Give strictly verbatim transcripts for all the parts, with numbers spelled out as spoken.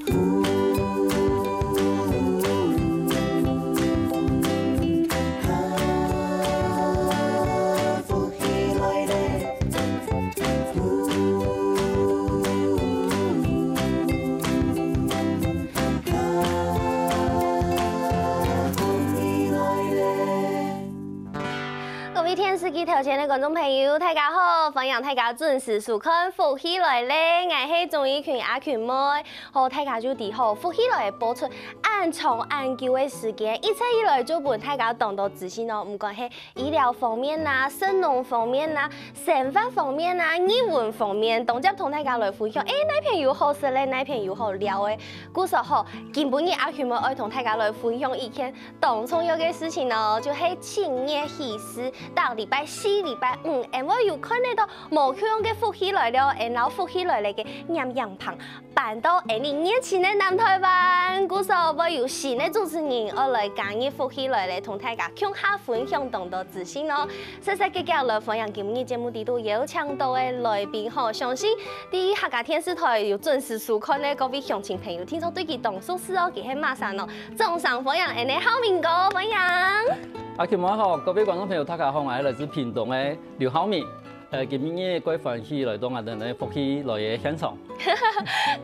福氣來了。各位電視機頭前个觀眾朋友，大家好！歡迎大家準時收看《福氣來了》，𠊎係鍾意群阿群妹。好，大家就知吼，《福氣來了》播出恁長恁久个時間，一直以來就分大家當多資訊哦，毋管係醫療方面啊、食農方面啊、生活方面啊、藝文方面，當接同大家來分享。欸，哪片有好食个，哪片有好尞个。故所吼，今晡日阿群妹愛同大家來分享一件當重要个事情哦，就係七月十四，逐禮拜四、禮拜五，𠊎會有看得到無共樣个《福氣來了》，𠊎摎《福氣來了》个攝影棚 搬到𠊎等熱情个南臺灣，故所會有新个主持人愛來加入《福氣來了》，同大家共下分享當多資訊哦。煞煞遽遽來歡迎今日節目裡肚邀請到个來賓吼，相信在客家電視臺有準時收看个各位鄉親朋友，聽說對佢當熟識哦，佢係麼儕呢？掌聲歡迎𠊎等个浩明哥，歡迎！阿群妹好，各位觀眾朋友，大家好，𠊎係來自屏東个劉浩明。 呃，今晡日蓋歡喜來到𠊎等个《福氣來了》个現場。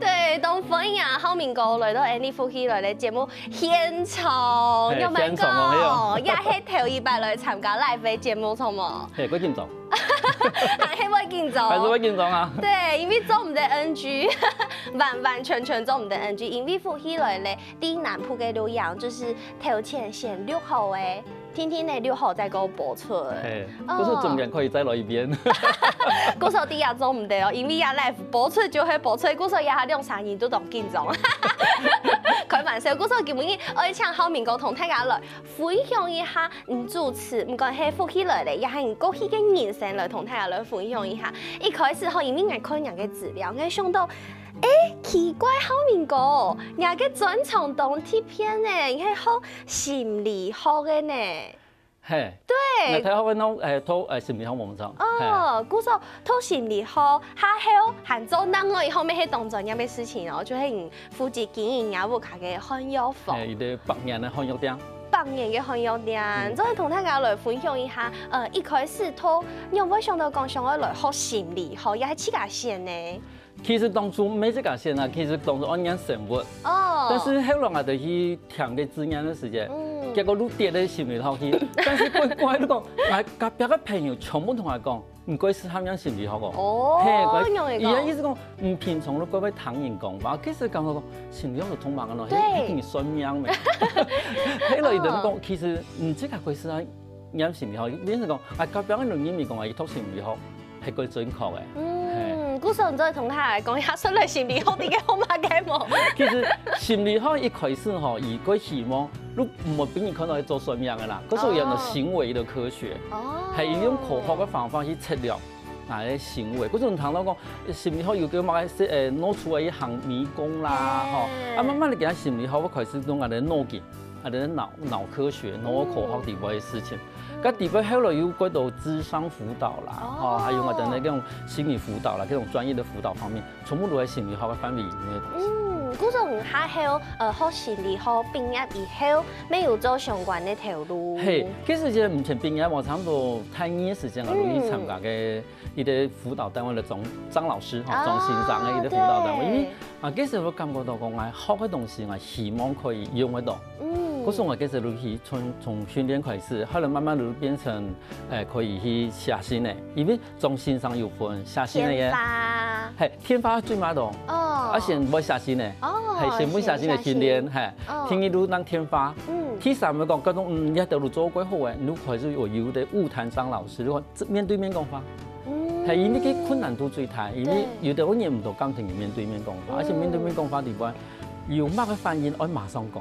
對，當歡迎啊，浩明哥來到𠊎等《福氣來了》个節目現場，嘿，有無？現場哦，嘿哦。也係頭一擺來參加live个節目，著無？嘿，蓋緊張。還係會緊張。還係會緊張啊。對，因為做毋得NG，完完全全做毋得NG，因為《福氣來了》在南部个錄影，就係頭前先錄好个， 定定仔錄好再過播出。嘿，哦。故所中間可以再來一遍。故所這下做毋得哦，因為這live播出就係播出，故所這下兩儕人都當緊張。開玩笑，故所今晡日愛請浩明哥同大家來分享一下，嗯，主持，毋管係《福氣來了》，也係你過去个人生來同大家來分享一下。一開始吼，因為𠊎看若个資料，𠊎想到，欸，奇怪，浩明哥，若个專長當特別呢，你係學 心理學个呢。嘿。對。𠊎大學个時節，欸，讀，欸，心理學無毋著。哦，嘿。故所讀心理學，下後還做另外一項乜係當專業个事情哦，就係你負責經營若屋下个漢藥房。嘿，一個百年个漢藥店。百年个漢藥店，嗯。做得同大家來分享一下，呃，一開始讀，你有無想到講想愛來學心理學，也係自家選呢？ 其實當初毋係自家選啊，其實當初愛念生物。哦。但是後來𠊎就去填該志願个時節，嗯。結果就跌到心理學去。但是怪怪个講，𠊎隔壁个朋友全部同𠊎講，你蓋適合念心理學哦。哦，嘿，𠊎，恁樣个講。佢个意思講，你平常就蓋會聽人講話，其實感覺講心理學就通忙个咯，對。係，係同你算命咩？後來佢就講，哦。其實你自家蓋適合 念心理學，變成講，啊，隔壁个人認為講，啊，佢讀心理學係蓋準確个。嗯，故所你做得同大家來講一下，算來心理學這個好麼个無？其實心理學一開始吼，佢个希望，你毋會分人看到係做算命个啦，可是有个行為的科學，哦。還有用科學个方法去測量人个行為。故所你聽到講，心理學有个麼个係，呃，腦出來去行迷宮啦，嘿。吼，啊，慢慢个，其實心理學會開始用𠊎个腦筋。 啊，這腦，腦科學、腦科學底背个事情。嗯。該底背後來有幾多諮商輔導啦，哦。吼，還有𠊎等个這種心理輔導啦，這種專業的輔導方面，全部都在心理學的範圍裡面的東西。嗯，故所你下後，呃，學心理學畢業以後，乜有做相關的頭路？嘿，其實這目前畢業，𠊎差不多大二个時間，𠊎就去參加个 一個輔導單位的張，張老師，吼，啊，張先生个一個輔導單位。對。因為，啊，其實𠊎感覺到講，𠊎學个東西，𠊎希望可以用得到。嗯。故所𠊎其實就去從，從訓練開始，後來慢慢就變成，呃，可以去寫信个。因為張先生有分寫信个耶。電話。嘿，電話最慢个。哦。啊，先會寫信个。哦，嘿，先會寫信个訓練，先寫信。嘿，哦。第二就用電話。嗯。第三个講，各種，嗯，也都有做過好个，你就開始有，有个物談張老師，就 面對面講話。嗯。係，因為佢困難度最大，因為有个人毋多敢同佢面對面講話，對。而且面對面講話裡背有麼个反應，愛馬上講。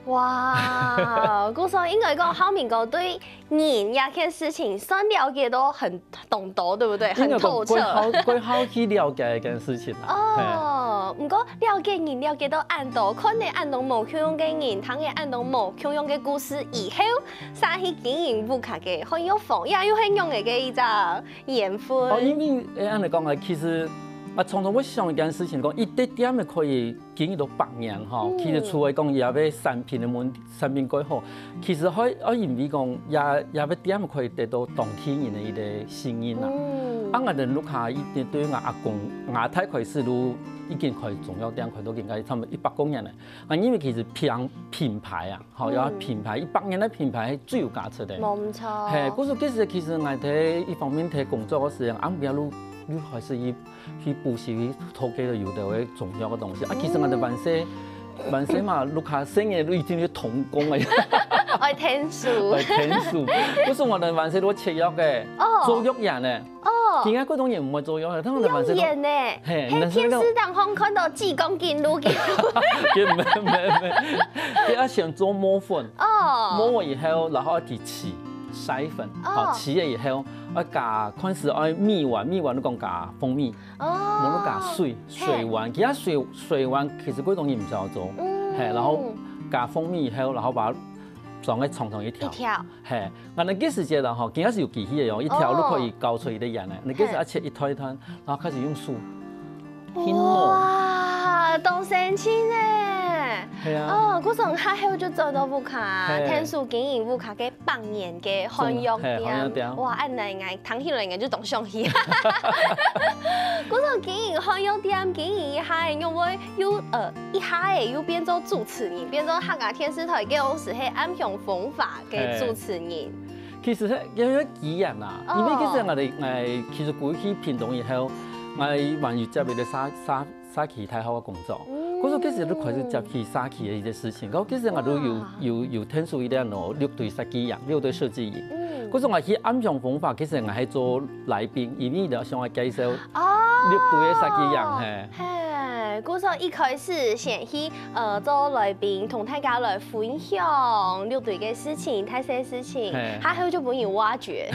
哇，故所應該講，浩明哥對人這件事情算了解到很懂得，對不對？很透徹。應該講，蓋好，蓋好去了解一件事情啦。哦，嘿。毋過了解人，了解到恁多，看了恁多無共樣个人，聽了恁多無共樣个故事以後， 煞去經營屋下个漢藥房，也又係仰仔个一隻緣分。哦，因為，誒，恁樣講啊，其實啊，常常會想一件事情，講一隻店仔可以經營到百年吼，其實除了講佢个產品个問題，產品蓋好，其實還還因為講也也个店可以得到當地人个一個信任啊。啊，𠊎等屋下一直對𠊎阿公、𠊎太開始都已經開中藥店，開到今个差不多一百多年了。啊，因為其實品品牌啊，吼，要品牌，一百年个品牌係最有價值个。無錯。嘿，故所其實其實𠊎在一方面在工作个時間，啊，毋要又又開始去去補習去偷个有的个中藥个東西。啊，其實𠊎等萬歲萬歲嘛，屋下生意都已經係童工了。愛天數。愛天數，故所𠊎等萬歲都食藥个，哦做藥丸个。哦，今个過冬也毋會做藥个，他們萬歲都。用眼呢，嘿嘿，電視當中看到幾公斤、幾公斤。沒沒沒，佢愛先做磨粉，哦，磨了以後，然後去起篩粉，哦好，起了以後，愛加，開始愛蜜丸，蜜丸都講加蜂蜜，哦，無就加水，水丸，其他水水丸其實過冬也毋需要做，嗯嘿，然後加蜂蜜以後，然後把它裝在長長一條，一條，嘿，那那个時節了吼，今个係有機器个哦，一條都可以搞出一個圓來，那个係要切一段一段，然後開始用手，拼哦，哇，當神奇呢！係啊，哦，故所下後就轉到屋下，嘿天數經營屋下个百年个漢藥嘿漢藥店店，哇，恁樣𠊎聽起來𠊎就當想去。故所經營漢藥店，經營一下，又會又呃一下仔又變做主持人，變做客家電視台該當時係暗香風華个主持人。其實係因為機緣啊，哦因為其實𠊎等𠊎其實過去屏東以後，𠊎還有接一個社社社區大學个工作，故所其實都開始接起社區个一些事情，然後其實𠊎都有哇有有聽說一點哦，六堆設計營，六堆設計營。嗯，故所𠊎去暗香風華，其實𠊎還做來賓，因為就想要介紹哦，六堆个設計營，嘿。嘿，故所一開始先去呃做來賓，同大家來分享六堆个事情、大細事情，嘿下後就分人挖掘。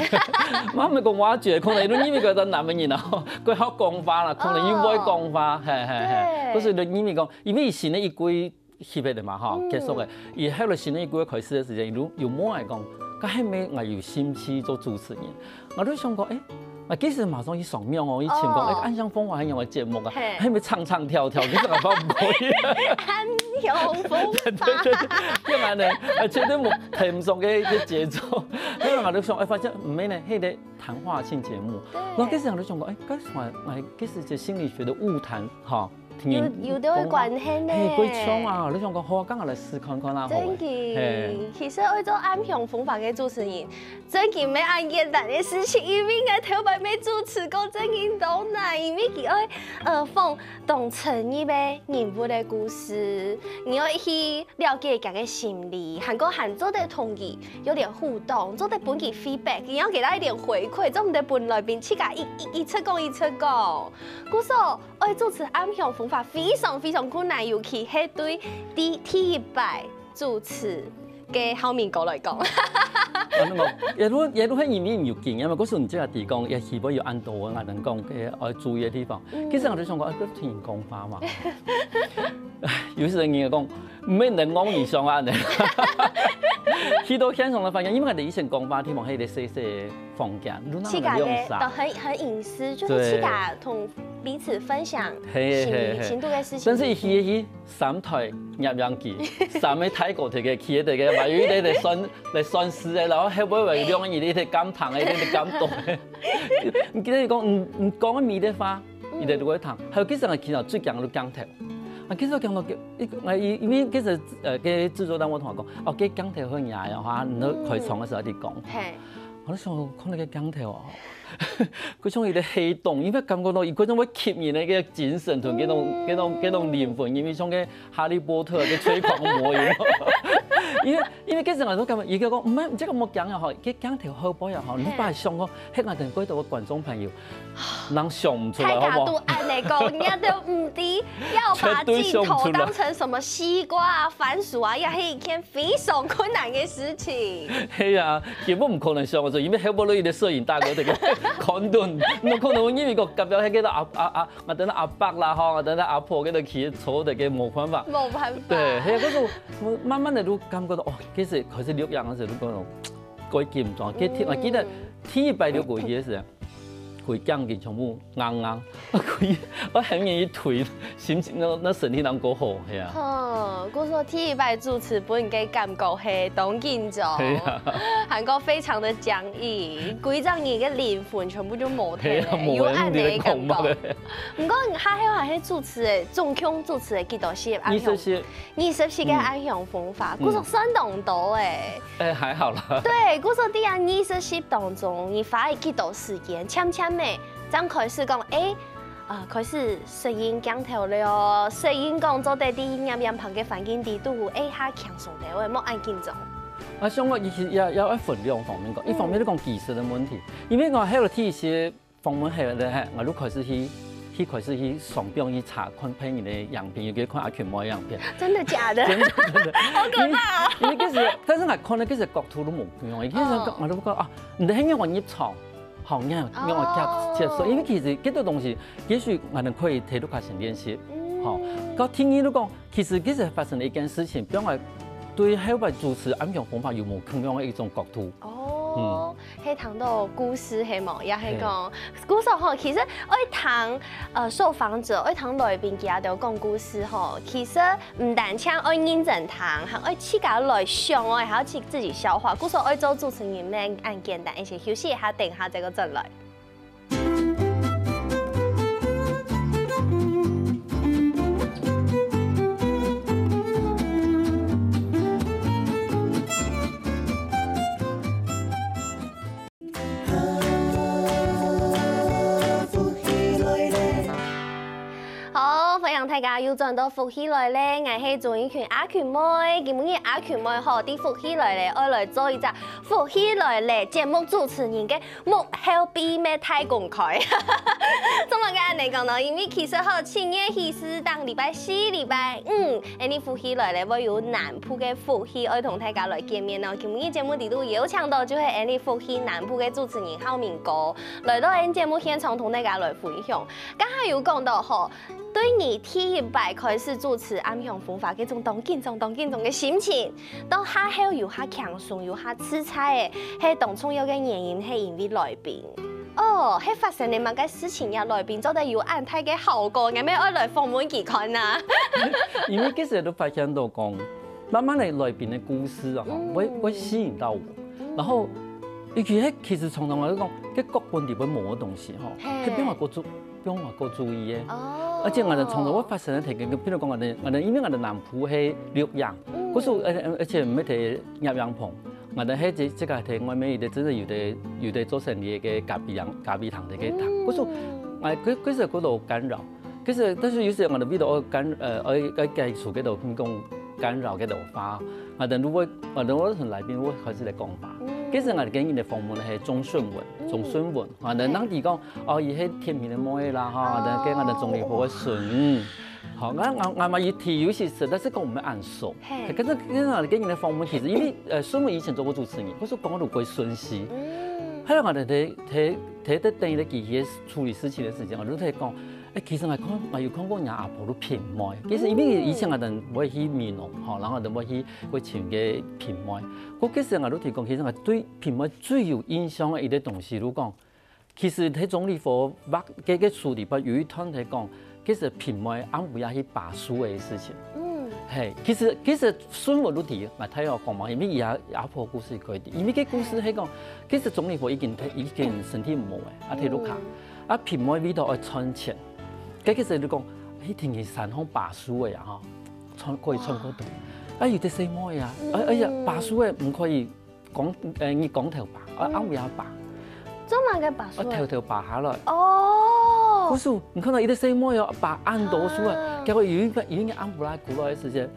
嘛毋係講挖掘，可能因為佢个男个人啊，佢好講話啦，可能又會講話，嘿嘿嘿。對故所就因為講，因為新个一季翕个嘛吼，結束个，以後个新个一季開始个時間，有有問𠊎講，該係毋係𠊎有興趣做主持人？𠊎就想講，誒，𠊎其實馬上去上網哦，去尋講，哦誒，暗香風華還有个節目啊，嘿係毋係唱唱跳跳，其實𠊎發毋可以。暗香風華。對對對，用恁呢，呃，絕對無平常个个節奏。因為𠊎就想，誒，發現毋係呢，係个談話性節目。對然後其實𠊎就想講，誒，該算𠊎其實這心理學个誤談，吼，有有兜關係呢。嘿，幾像啊！你想講好啊，剛好來試看看啦，好欸。真个嘿，其實愛做暗香風華个主持人，真个毋係恁簡單个事情，因為𠊎頭擺也主持過，真个當難，因為佢愛呃放當深入个人物个故事，你愛去了解佢个心理，還過還做得同佢有點互動，做得分佢 feedback，你愛給他一點回饋，做毋得分來賓自家一一一直講一直講。故所 愛主持暗香風華非常非常困難，尤其係對第第一擺主持个孝明哥來講。啊，那麼也都也都係因為有經驗嘛，故所你這下提供也希望有恁多个，𠊎等講个愛注意个地方。其實𠊎就想講，啊，就聽人講話嘛。有時人講，毋免人講你想啊呢。去到現場个發現，因為𠊎等以前講話地方係一個細細个房間，你哪自家个都能用啥？很很隱私，就是對自家同彼此分享嘿嘿心嘿嘿心度个事情。但是一去一去，三台攝影機，三个大哥特个企在个，還有一個來算來算數个，然後後尾還有兩個人在感嘆个，在感動个。你記得講，你你講个每个話，佢哋都會聽。還有其實𠊎其實最驚个鏡頭，啊，其實鏡頭，因因為其實呃，个製作單位同我講，哦，个鏡頭很嚴哦，哈，你開場个時候你講。嘿，我就想，看那個鏡頭哦，佢像有點黑洞，因為感覺到佢種會吸引那個精神同那種那種那種靈魂，因為像个哈利波特个催狂魔一樣。因為因為其實𠊎都感覺，佢講，毋係，這個莫講啊吼，个鏡頭後背啊吼，你把想講，迄個等各位觀眾朋友，人想毋出來，大家都好不好？按呢講，人家都毋知要把絕對想鏡頭出來當成什麼西瓜啊、番薯啊，也是一件非常困難的事情。係啊，根本毋可能想得出，因為後背有一個攝影大哥在該看等，毋可能因為个隔壁迄個阿阿阿，我等阿伯啦吼，我等阿婆嗰度企坐在該，無辦法。無辦法。對，係啊，可是我我慢慢的都感覺到，哦，其實開始錄影个時候，都感覺到幾緊張。其實我記得第一擺錄過去个時候，歸頸筋全部硬硬，歸，𠊎很願意推，心情，該，該身體能夠好，係啊。吼，故所第一擺主持分人个感覺係當緊張，係啊。還過非常的僵硬，歸隻人个靈魂全部就無忒了，係啊，無有恁呢个感覺。人講嘛。毋過你下後還係主持誒，總共主持誒幾多集？二十集。二十集个暗香風華，嗯。故所算當多誒。 哎，還好啦。對，故所在這二十集當中，你花了幾多時間，漸漸仔，正開始講，哎，啊，開始適應鏡頭了哦，適應講做得在攝影棚个環境底肚，哎，較輕鬆了，無恁緊張。啊，像𠊎其實也，也愛分兩方面講，一方面你講技術个問題，因為𠊎還有提一些 訪問後咧，嘿，𠊎就開始去，去開始去上網去查看別人个影片，尤其看阿群妹个影片。真的假的？真的，真的。好可怕哦。因為，因為其實，但是𠊎看个其實角度都無共樣，其實嗯。𠊎都講啊，你的那個入場，好，你看，你看我接，哦。接受，因為其實這個東西，也許𠊎等可以提到開始練習，嗯。好，到第二就講，其實其實發生了一件事情，比方講對後擺主持暗香風華有無共樣的一種角度？哦。 係談到故事係無？也係講，故所吼，其實愛聽，呃，受訪者，愛聽來賓佢兜講故事吼，其實毋單淨愛認真聽，還愛自家來想哦，還要自，自己消化。故所愛做主持人，毋係恁簡單，一起休息一下，等一下再過轉來。 好，歡迎大家又轉到福氣來了，𠊎係鍾意群阿群妹。今晡日阿群妹吼，在福氣來了，愛來做一隻福氣來了節目主持人个幕後秘密大公開。做麼个恁樣講呢？因為其實吼，七月十四當禮拜四、禮拜五，𠊎等福氣來了會有南部个福氣愛同大家來見面哦。今晡日節目裡肚有請到就係𠊎等福氣南部个主持人浩明哥，來到𠊎等節目現場同大家來分享。 剛才有講到吼，對你第一擺開始主持暗香風華這種當緊張、當緊張个心情，到下後有較輕鬆、有較自在个，係當重要个原因係因為來賓。哦，係發生了麼个事情呀？來賓做得有恁大个效果，𠊎乜愛來訪問佢看啊。因為其實都發現到講，慢慢來來賓个故事啊，吼，嗯。會，會吸引到我。嗯。然後，尤其係其實常常來講，這各本裡面無个東西吼，嘿。係變化過注 毋用話過注意个。哦。而且𠊎等常常會發生个事情，比如講𠊎等，𠊎等因為𠊎等南部係錄影，嗯。故所，而，而且毋係在攝影棚，𠊎等係這，這個在外面有个真的有个，有个做生理个咖啡廳，咖啡廳个个廳。嗯。故所，哎，其，其實過多干擾。其實，但是有時𠊎等為了愛干，呃，愛，愛解除該種，講干擾該種話，𠊎等就會，𠊎等會同來賓會開始來講話。嗯。其實𠊎等今日个訪問係鍾順文，嗯。鍾順文，𠊎等當時講， 哦，佢係天秤个妹啦，吼，哦。等下𠊎等鍾理和个孫。好，𠊎，𠊎，𠊎嘛有提有些事，但是講毋係恁熟。嘿。可是，可是𠊎等今日个訪問，其實因為，呃，順文以前做過主持人，故所講到過順序。嗯。還有𠊎等在，在，在，在等一個機器處理事情个時間，𠊎就在講，哎，其實𠊎看，𠊎有看過人家阿婆个平妹。其實因為以前𠊎等會去美濃，吼，然後𠊎等會去，會請个平妹。我其實𠊎就提講，其實𠊎對平妹最有印象个一個東西，就講， 其實在鍾理和畫个，个書裡背有一段在講，其實平妹暗晡夜去爬樹个事情。嗯。嘿，其實，其實順文就知，𠊎大約講嘛，因為佢阿，阿婆故事可以知，因為个故事係講，其實鍾理和已經，已經身體毋好个，啊，在屋下。嗯。啊，平妹為著愛賺錢，該其實就講，去天秤山項爬樹个啊，吼，賺，可以賺過多。哇。啊，有个細妹啊，嗯。哎，哎呀，爬樹个毋可以 光，呃，日光頭爬，啊，嗯。暗晡夜爬。做麼个爬樹啊？啊，偷偷爬下來。哦。故所，你看到一個細妹哦，爬恁多樹啊，啊。結果有一個，有一個暗晡夜過來个時節，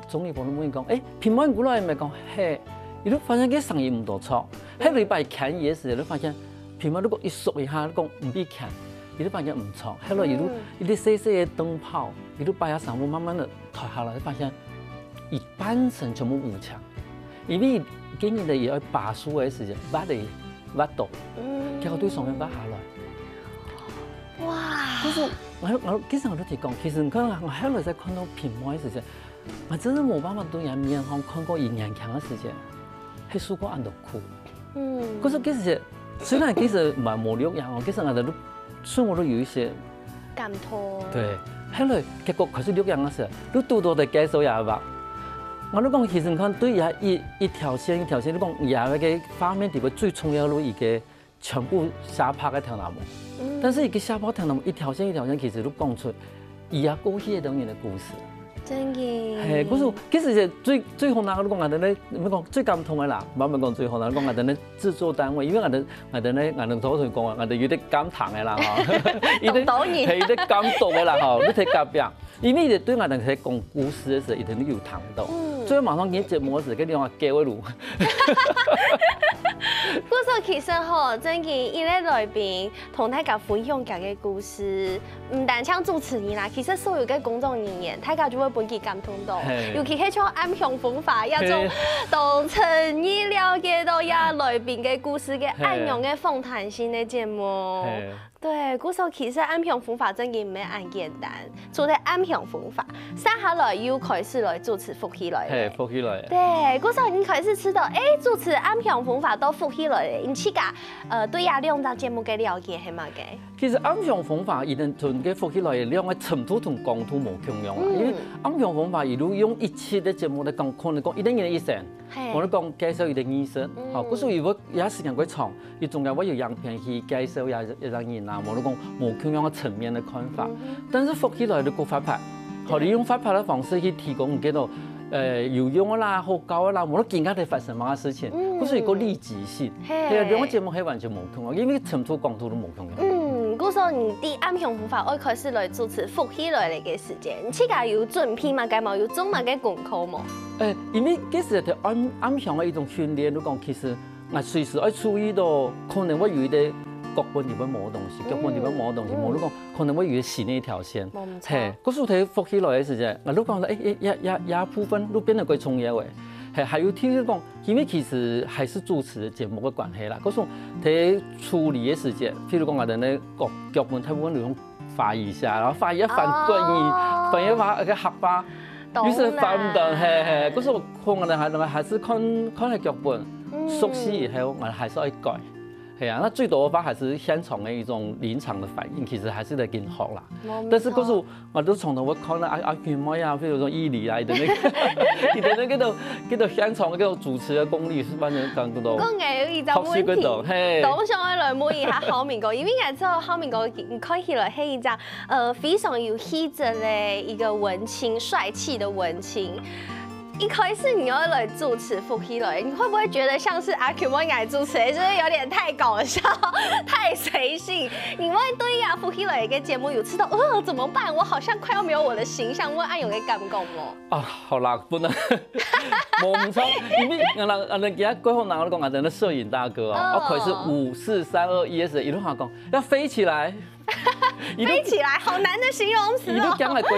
鍾理和問佢講：「欸，平妹過來無？」講：「係。」佢就發現个聲音毋多著，嗯。下禮拜看佢个時節，就發現平妹如果一縮一下，講毋必看，佢就發現毋著。後來佢就，嗯。一個細細个燈泡，佢就把佢衫褲慢慢个脫下來，發現佢半身全部烏青。 因為今日个佢愛爬樹个時節，滑个滑倒，嗯。結果對上面滑下來。哇！就是我，我，其實我就提講，其實你看，我後來再看到平妹个時節，我真的無辦法對人面上看過佢年輕个時節，係受過恁多苦。嗯。可是其實雖然其實蠻無錄影哦，其實𠊎兜都，所以𠊎都有一些，感動。對，後來結果開始錄影个時候，都堵到在介紹也吧。𠊎都講，其實你看，對這一一條線一條線，你講這个畫面裡背最重要个一个全部寫白个聽人問，嗯但是一个寫白聽人問一條線一條線，其實都講出佢个過去个當年个故事。真个。嘿，故事其實是最最好拿个講，𠊎兜呢，毋講最感動个啦，毋好講最好拿个講，𠊎兜呢製作單位，因為𠊎兜𠊎兜呢，𠊎兜頭先講啊，𠊎兜有點感動个啦哈，有點當然嘿，有點感動个啦哈，你睇隔壁，因為佢對𠊎兜在講故事个時候，一定有談到，嗯所以馬上今日節目个時候，跟你講啊，給我錄。故所其實吼，真个一个來賓同大家分享佢个故事，毋單淨主持人啦，其實所有个工作人員，大家就會分佢感動到嘿。尤其係像暗香風華這種嘿當誠意了解到這來賓个故事个恁樣个訪談性个節目。嘿，對，故所其實暗香風華真个毋係恁簡單，除了暗香風華，接下來又開始來主持福氣來了。嘿，福氣來了。對，故所你開始知道，誒，主持暗香風華到福氣來了，你自家呃對這兩隻節目个了解係麼个？其實暗香風華佢兜同个福氣來了兩个程度同廣度無共樣啊，嗯因為暗香風華佢都用一集个節目來講，可能講一个人个一生，嘿我來講介紹佢个藝術，嗯好，故所佢會也時間過長，佢中間會有影片去介紹一一个人啊，無論講無共樣个層面个看法。嗯但是福氣來了過活潑，好，你用活潑个方式去提供幾多。呃，有用个啦，好搞个啦，無論今下在發生麼个事情，嗯故所有个立即性，嘿嘿，兩个節目係完全無共樣，因為程度廣度都無共樣。嗯，故所你對暗香風華愛開始來主持福氣來了个時間，你自家有準備麼个無？有做麼个功課無？誒，因為其實對暗暗香个一種訓練，你講其實𠊎隨時愛注意到，可能會有一个腳本裡背無个東西，腳本裡背無个東西，嗯無你講可能會有一个新个一條線。無毋著。嘿，故所在福氣來个時節，𠊎就講了，誒誒，呀呀呀，部分就變得過重要誒。嘿，還有聽講，因為其實還是主持節目个關係啦，故所在處理个時節，譬如講𠊎兜个腳腳本大部分就用華語寫，然後華語要翻國語，哦翻譯翻个客話，懂於是翻毋到，啦嘿嘿，故所可能還還是看看个腳本，嗯熟悉以後，𠊎還是愛改。係啊，那最多个話還是現場个一種臨場个反應，其實還是在跟學啦。無毋著但是故所𠊎都從頭會看到啊啊群妹啊，譬如說伊犁啊，佢兜个佢兜个該種該種現場个該種主持个功力，係完全感覺到毋過𠊎有一隻學習个到，問題，嘿。當想愛來問一下浩明哥，因為𠊎知道浩明哥看起來係一隻呃非常有氣質个一個文青，帥氣的文青。一開始你要來主持福氣來，你會不會覺得像是阿Q問𠊎主持的，就是有點太搞笑、太隨性？你會對呀福氣來个節目有知道，呃，怎麼辦？我好像快要沒有我的形象，會恁樣个感覺無？啊，好啦，本來無毋著，因為人人人家過後人講，啊，等个攝影大哥哦，哦啊，開始五四三二一个時，一路下講要飛起來，一路飛起來，好難的形容詞一路哦。講來過，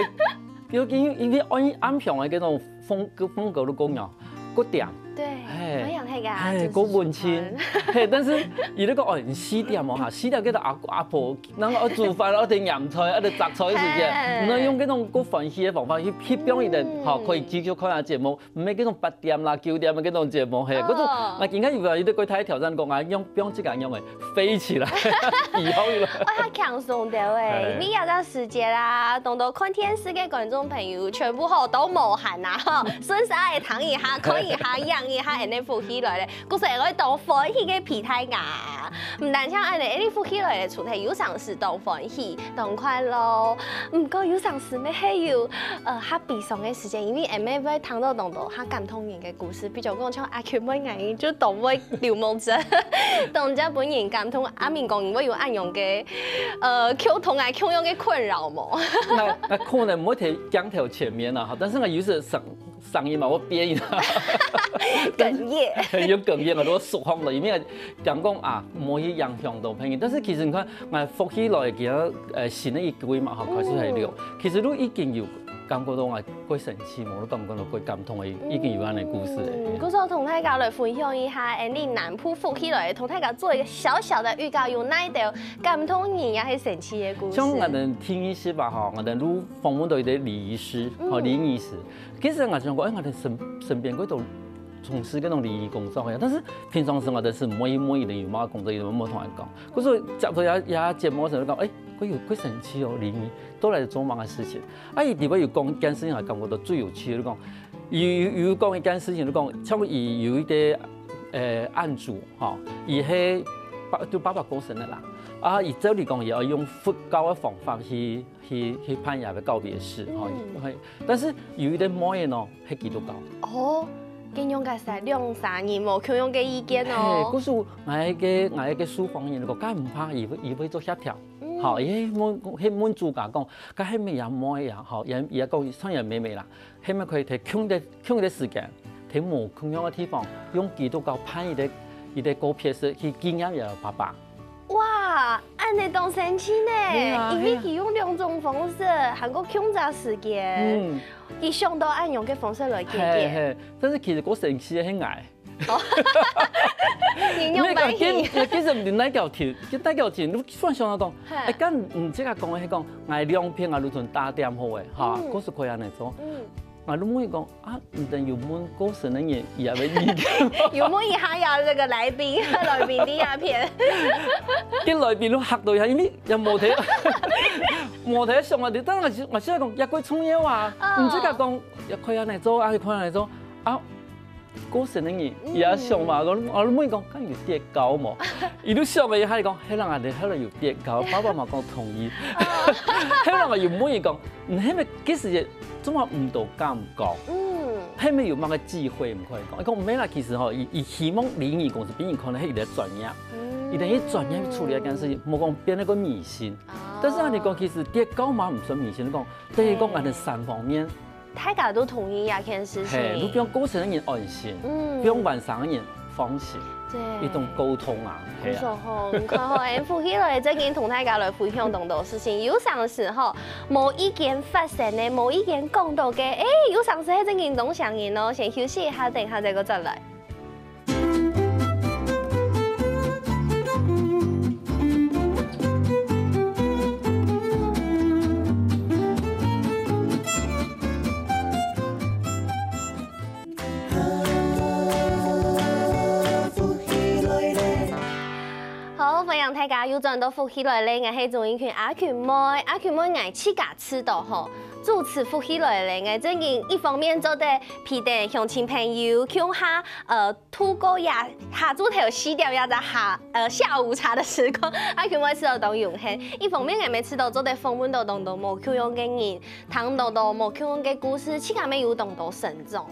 因為因為按暗香个該種風格風格都講哦，過點。對，嘿我想那個啊，嘿，就是過文青喜歡，嘿，但是伊那个哦，你四點哦哈，四點叫做阿阿婆，然後愛煮飯，愛得鹽菜，愛得摘菜个時間，嘿你愛用這種過歡喜个方法去去表演的，嗯好，可以繼續看下節目，毋係這種八點啦、九點的這種節目，嘿，哦可是那應該有有一個過大挑戰講啊，用用這個用的飛起來，以後有了。哦，較輕鬆點誒，嘿因為有段時間啦，當多看電視个觀眾朋友全部吼都無閒啊，吼，順勢來聽一下、看一下、仰一下，恁呢福氣來了。 故所會當歡喜个皮帶啊。毋單淨恁呢，恁呢福氣來个主題有成時當歡喜、當快樂。毋過有成時乜係有呃較悲傷个時間，因為𠊎等會聽到當多較感動人个故事，比如講像阿Q妹𠊎就當會流目汁，當真分人感動。阿明哥，你會有恁樣个呃共同啊共樣个困擾無？那那可能毋會在鏡頭前面啦，哈，但是呢，有時上上一嘛，我編一下。哽咽。有哽咽，我都熟好了，因為講講啊，無去影響到別人。但是其實你看，𠊎福氣來个，呃，新的一季嘛，吼，開始係了。其實都已經有感覺到𠊎過生趣，無都感覺到過感動的，已經有恁呢故事了。嗯，故所同大家來分享一下，恁呢南部福氣來，同大家做一個小小的預告，有哪一條感動人也係生趣个故事？像𠊎等第一集吧，吼，𠊎等都訪問到一個禮儀師，吼，禮儀師。其實𠊎想講，哎，𠊎等身身邊過多從事該種禮儀工作个，但是平常時𠊎兜係毋會問佢等有麼个工作，佢等無同𠊎講。故所接到這這節目个時候講，欸，佢有幾神奇哦，禮儀到底做麼个事情？啊，佢裡背有講一件事情，𠊎感覺到最有趣个，就講有有有講一件事情，就講像佢有一個呃案主吼，佢係爸就爸爸過身个啦，啊，佢照理講也愛用佛教个方法去去去辦佢个告別式吼，但是有一個妹仔呢， 係基督教。哦，恁樣个係兩儕人無共樣个意見哦。係，故所𠊎个𠊎个書房人講，該毋怕，佢會佢會做協調。好，佢問佢問主家講，該係乜樣妹仔，好，佢佢講算佢妹妹啦，係乜可以在共一個共一個時間，在無共樣个地方，用基督教辦一個一個告別式去紀念佢爸爸。 哇，恁樣當神奇呢！因為佢用兩種方式，還過共隻時間，佢想到恁樣个方式來解決。係係，但是其實較神奇个係𠊎。你用白戲。其實毋係哪條題，就哪條題，你算想到講，欸，該你這個講个係講，𠊎兩片啊，你全打點好个，哈，故所可以恁樣做。 𠊎就問佢講啊，你等有問過身个人，佢也會意見。有問一下呀，這個來賓，來賓第二篇。該來賓都嚇到一下，因為也無聽，無聽想啊，但係𠊎現在講也過重要啊，你這個講也可以恁樣做，啊，可以恁樣做啊，過身个人也想嘛，我我問佢講，該有跌高無？佢就想了一下，佢講，係人啊，你係有跌高，爸爸嘛講同意。係人啊，又問佢講，你係咪其實 做麼毋多敢講？嗯，係無有麼个機會毋可以講？佢講毋係啦，其實吼，佢佢希望禮儀公司分人看到係佢个專業，佢等佢專業處理一件事情，無講變到个迷信。但是啊，你講其實跌高嘛毋算迷信，你講等於講𠊎等三方面，大家都同意這件事情。係，你比方過身个人安心，嗯，比方晚上个人放心，對，一種溝通啊。 係啊。毋錯吼，毋錯吼，𠊎等福氣來正經同大家來分享當多事情。有常時吼，無意見發生个，無意見講到个，欸，有常時係正經當傷人哦。先休息一下，等一下再過轉來。好，歡迎大家又轉到福氣來了，𠊎係鍾意群阿群妹，阿群妹𠊎自家知道吼，主持福氣來了，𠊎正經一方面做得陪等鄉親朋友共下，呃，度過這下晝頭四點這隻下，呃，下午茶个時光，阿群妹試著當榮幸。一方面𠊎乜試著做得訪問著當多無共樣个人， 聽著著無共樣个故事，自家乜有當多成長。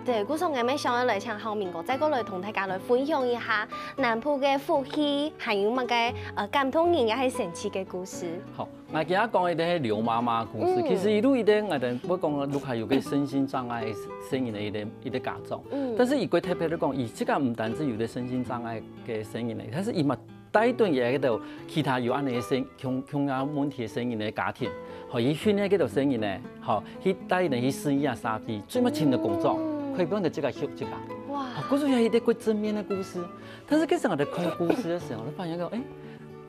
對，故所𠊎乜想愛來請孝明哥，再過來同大家來分享一下南部个福氣，還有麼个，呃，感動人也係神奇个故事。好，𠊎今日講个就係劉媽媽个故事。其實佢就一個𠊎等會講屋下有個身心障礙个細人个一個一個家長，但是佢過特別來講，佢自家毋單止有個身心障礙个細人个，但是佢嘛 帶等佢个其他有恁樣个細共共樣問題个細人个家庭，吼，去訓練該兜細人呢，吼，去帶等去試一下社會，做麼尋到工作，可以分得自家休息啊。哇，故所也係一個正面个故事。但是其實𠊎在看故事个時候，𠊎就發現講，欸，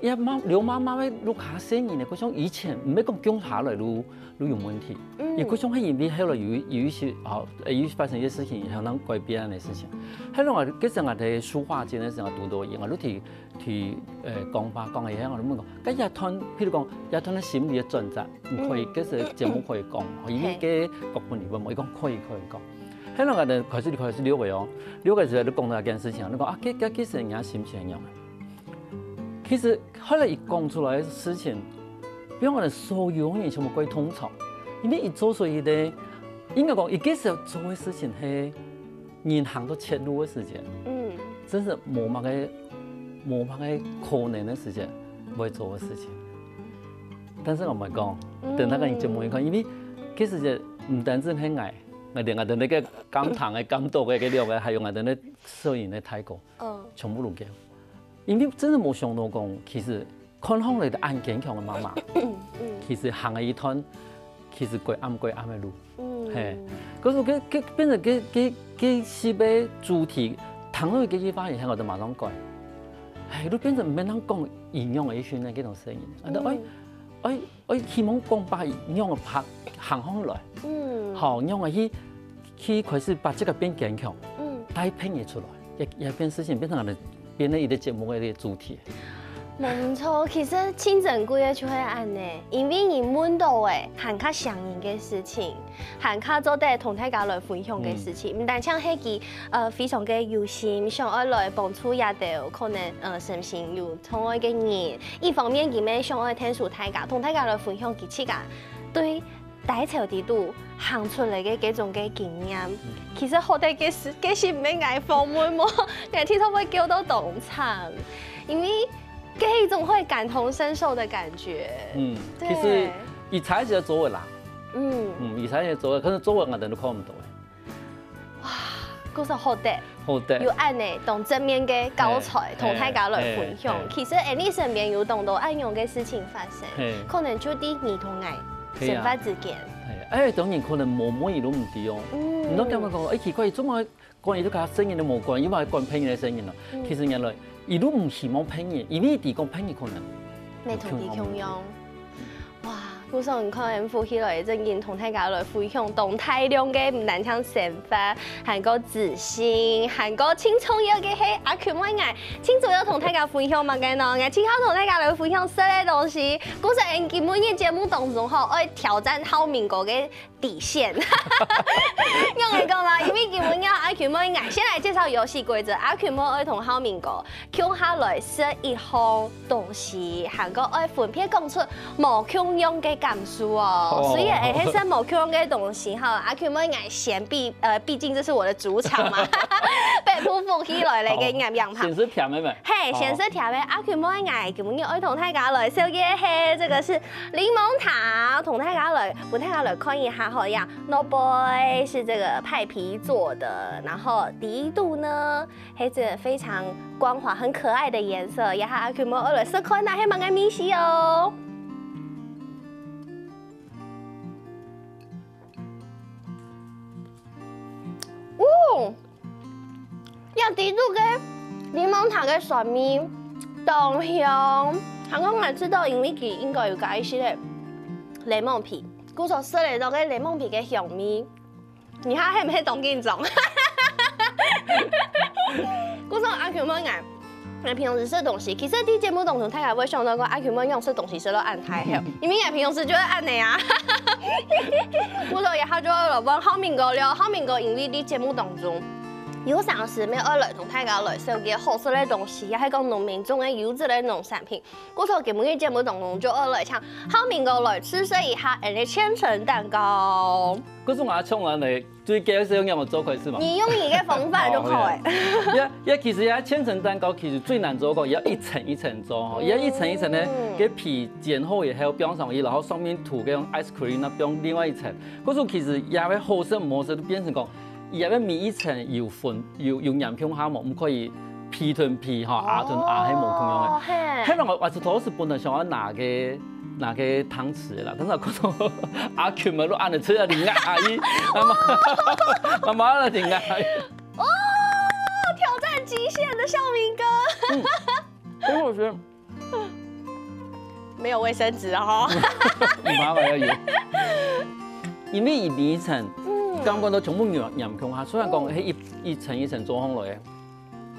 也媽劉媽媽个屋下細人呢，好像以前毋係講共下來就 就有問題。嗯，佢講係因為後來有有一些吼，呃，有發生一些事情，然後讓改變个事情。後來𠊎，其實𠊎在書畫界个時候讀到，𠊎就提提呃講法講个，𠊎就問講，該這段，譬如講這段个心理个轉折，你可以，其實節目可以講，因為該各部分你問我，佢講可以可以講。後來𠊎就開始開始了解哦，了解之後就講到一件事情，你講啊，該該其實人家心情一樣。 其實後來佢講出來个事情，分𠊎等所有人全部蓋痛楚，因為佢做出一個，應該講，佢該時候做个事情係人行到絕路个時間，嗯，真係無麼个無麼个可能个時間會做个事情。但是𠊎毋會講，等下个人節目一看，因為該時節毋單淨係𠊎，𠊎連𠊎等該個感動个、感動个該兩個，還有𠊎等个攝影个大哥，嗯，全部都叫。 因為真的無想到講，其實看起來就恁堅強个媽媽，其實行了一段，其實鬼暗鬼暗个路。嗯，係，可是該該變成該該該四個主題，談論該句話以後，𠊎就馬上改。係，就變成毋免人講一樣个一群人，該種聲音，啊，就哎哎哎，希望講把一樣个拍行上來，嗯，好，樣个去去開始把這個變堅強。嗯，帶朋友出來，這這件事情變成了變成一個節目的一個主題。無錯，其實親情故事就係恁呢，因為你問到誒，還較想人个事情，還較做得同大家來分享个事情，毋單淨係佢呃非常个有心，想愛來幫助這兜可能呃身心有障礙个人，一方面佢乜想愛𢯭手大家，同大家來分享佢自家對 低潮底肚行出來个這種个經驗。其實好得該時該時毋係𠊎訪問無，𠊎聽到會噭到當慘，因為該一種會感同身受的感覺。嗯，其實佢才係做个啦，嗯，嗯，佢才係做个，可是做个人都看毋到个。故所好得。好得。有恁呢，當正面个教材，同大家來分享。其實，Annie身邊有當多恁樣个事情發生，可能就在你同𠊎生活之間。哎，當然可能某某一路毋知哦。嗯，你都感覺講，哎，奇怪，做麼管佢都佢聲音都無管，又還管別人个聲音咯？其實原來佢都毋希望別人，因為佢講別人可能沒同佢共樣。 哇，故所你看，福氣來正經同大家來分享當大量个，毋單淨生活，還過自信，還過盡重要个係阿Q妹𠊎，盡重要同大家分享麼个呢？𠊎盡好同大家來分享食个東西。故所，今晡日節目當中吼，愛挑戰浩明哥个底線。仰般講嘛，因為今晡日阿Q妹𠊎，先來介紹遊戲規則。阿Q妹愛同浩明哥共下來食一項 東西，還過愛分別講出無共樣个感受哦。雖然會係食無共樣个東西哈，阿Q妹𠊎先畢呃，畢竟這是我的主場嘛，北部福氣來了个營養哈。先食甜个咩？嘿，先食甜个，阿Q妹𠊎今晡日愛同大家來紹介嘿，這個是檸檬塔，同大家來，分大家來看一下吼，呀，外背是這個派皮做的，然後底肚呢 係這非常光滑、很可愛的顏色，這下阿Q妹愛來食看啊，係麼个味緒哦。哦，這底肚个檸檬塔个酸味，當香。還過𠊎知道，因為佢應該有加一息个檸檬皮，故所食得到个檸檬皮个香味。 你還係毋係當緊張？故所阿Q妹𠊎，𠊎平常時食東西，其實在節目當中，大家會想到講阿Q妹仰食東西食到恁大口，因為𠊎平常時就係恁呢啊。故所這下就愛來問浩明哥了，浩明哥因為在節目當中，有常時乜愛來同大家來紹介好食个東西，也係講農民種个優質个農產品。 故所今晡日節目當中就愛來請浩明哥來試食一下𠊎个千層蛋糕。故所𠊎從來最介紹仰般做開始嘛。你用你个方法就好誒。也也其實這千層蛋糕其實最難做个，要一層一層做吼，要一層一層呢，个皮煎好以後放上去，然後上面塗个ice cream，那放另外一層。故所其實也會好食毋好食，就變成講，也會每一層有分 有有黏共下無，毋可以皮同皮吼，牙同牙係無共樣个。係咯，𠊎𠊎係頭先本來想愛拿个拿个湯匙啦，但是𠊎看到阿Q妹都恁樣出來，你阿姨，那麼那麼那你阿姨。哦，挑戰極限的孝明哥。所以我覺得没有卫生纸哦。你妈妈要有。因為佢每一層，嗯，剛剛都全部黏黏共下，雖然講係一一層一層做好了誒，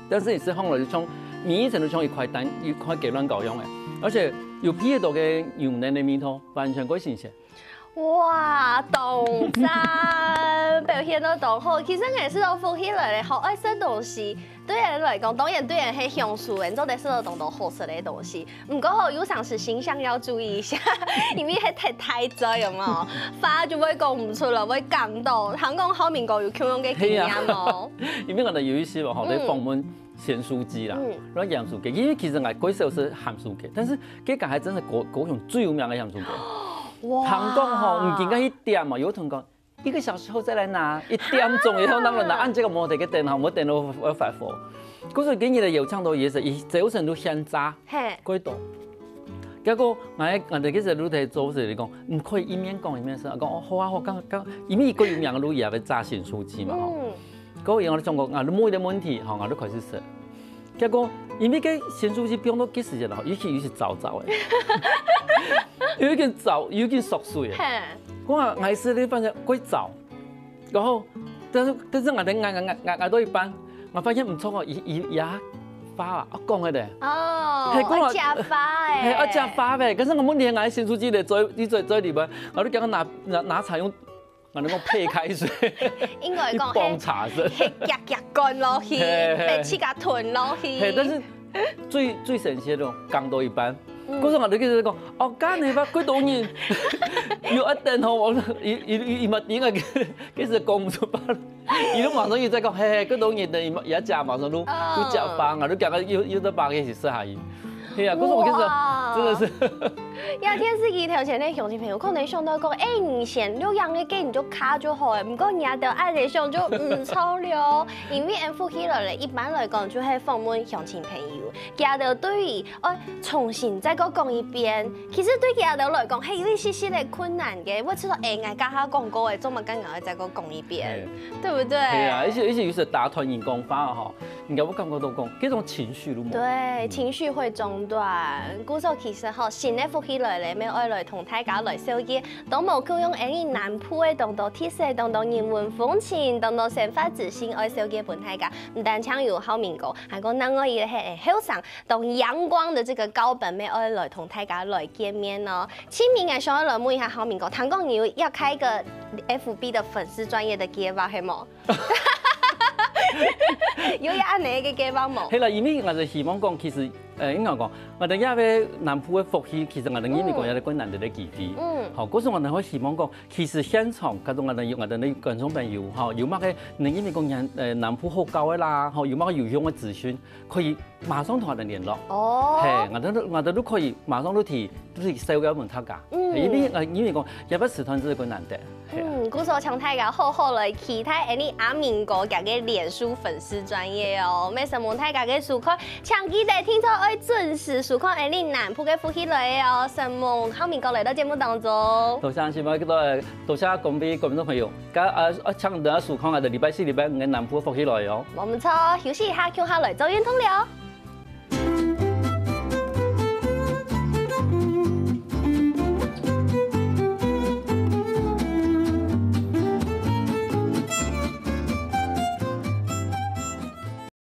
但是你食好了就像每一層都像一塊蛋，一塊雞卵糕一樣誒，而且有鼻得到个牛奶个味道，完全過新鮮。 哇，當讚，表現到當好。其實𠊎食到福氣來了，好愛食東西。對𠊎來講，當然對𠊎係享受，𠊎做得食到當多好食个東西。毋過吼，有常時形象要注意一下，因為係太太嘴有無？話就會講毋出來，會講到。聽講浩明哥有共樣个經驗哦。因為𠊎等有一些嘛，吼，在訪問鹹酥雞啦，然後鹹酥雞，因為其實𠊎過少食鹹酥雞，但是這個還真係高高雄最有名个鹹酥雞。 哇糖講吼，毋緊該一點嘛，有同講一個小時後再來拿，一點鐘以後那麼拿，按這個無得个等吼，無等到我發火。故所今日个有唱到也是，以早晨都現炸，嘿，過多。結果𠊎𠊎等其實都在做事，你講，毋可以一面講一面食，講哦好啊好，剛剛因為佢有名个路也要炸鹹酥雞嘛吼。嗯，各位，我講過，啊，你問一個問題，吼，我就開始食。結果因為該鹹酥雞放到幾時間了，尤其尤其燥燥誒，有一點燥，有一點縮水誒。嘿，我還是你反正過燥，然後，但是但是我等我我我我到一半，我發現毋著哦，佢佢佢花啊，愛講个咧。哦，係，講啊，愛食花欸。係，愛食花欸。可是𠊎問題𠊎新書記得做，你做做裡面，𠊎都叫佢拿拿拿茶用，𠊎都講配開水，應該講一捧茶水。係，係夾夾灌落去，係，係。被自家吞落去。係，但是最最神奇个，講到一半，嗯。故所𠊎就開始講，哦，該你吧，幾多人有愛等吼，𠊎，佢佢佢佢嘛，點解開始講毋出話？ 佢都馬上又再講，嘿嘿，幾多人等佢也食，馬上都都食飽啊，都講个又又在八个是四下一。嘿啊，可是我跟你說，哇，真的是，呀，電視機頭前个鄉親朋友可能想到講，欸，以前錄影个機你就卡就好欸，毋過你兜愛來想就毋著了，因為𠊎福氣來了，一般來講就係訪問鄉親朋友，佢兜對於 愛重新再過講一遍。其實對佢兜來講，係有一息息个困難个。𠊎知道，欸，𠊎頭下講過个，做麼个𠊎愛再過講一遍，對不對？係啊，而且而且有時打斷人講話吼，人家會感覺到講，這種情緒都無。對，情緒會中斷。故所其實吼，新个福氣來了，乜愛來同大家來紹介，都無夠用𠊎俚南部个當多特色、當多人文風情、當多生活資訊愛紹介分大家。毋單淨有孝明哥，還有另外一個係後生 當陽光的這個高本妹愛來同大家來見面哦。盡尾𠊎想愛來問一下孝明哥，聽講你有要開一個F B的粉絲專頁的計畫，係無？有恁樣个計畫無？係啦，因為𠊎就希望講，其實，呃，應該講，𠊎兜這位南部个福氣，其實𠊎兜因為講也係困難个機會。嗯。好，故所𠊎兜會希望講，其實現場，假如𠊎兜有𠊎兜个觀眾朋友，吼，有麼个，因為講，呃，南部好搞个啦，吼，有麼个有用个資訊，可以 馬上同𠊎兜聯絡。哦。係，𠊎兜𠊎兜都可以馬上都提都提紹介分大家。嗯。因為呃因為講這擺時段真个難得。係啊。嗯，故所請大家好好來期待𠊎俚阿明哥佢个臉書粉絲專頁哦，乜承蒙大家个收看，請記得聽眾愛準時收看𠊎俚南部个福氣來了哦，承蒙孝明哥來到節目當中。多謝，多謝各位觀眾朋友，該啊啊請大家收看啊，禮拜四、禮拜五个南部福氣來哦。無毋著，休息一下，共下來做運動了。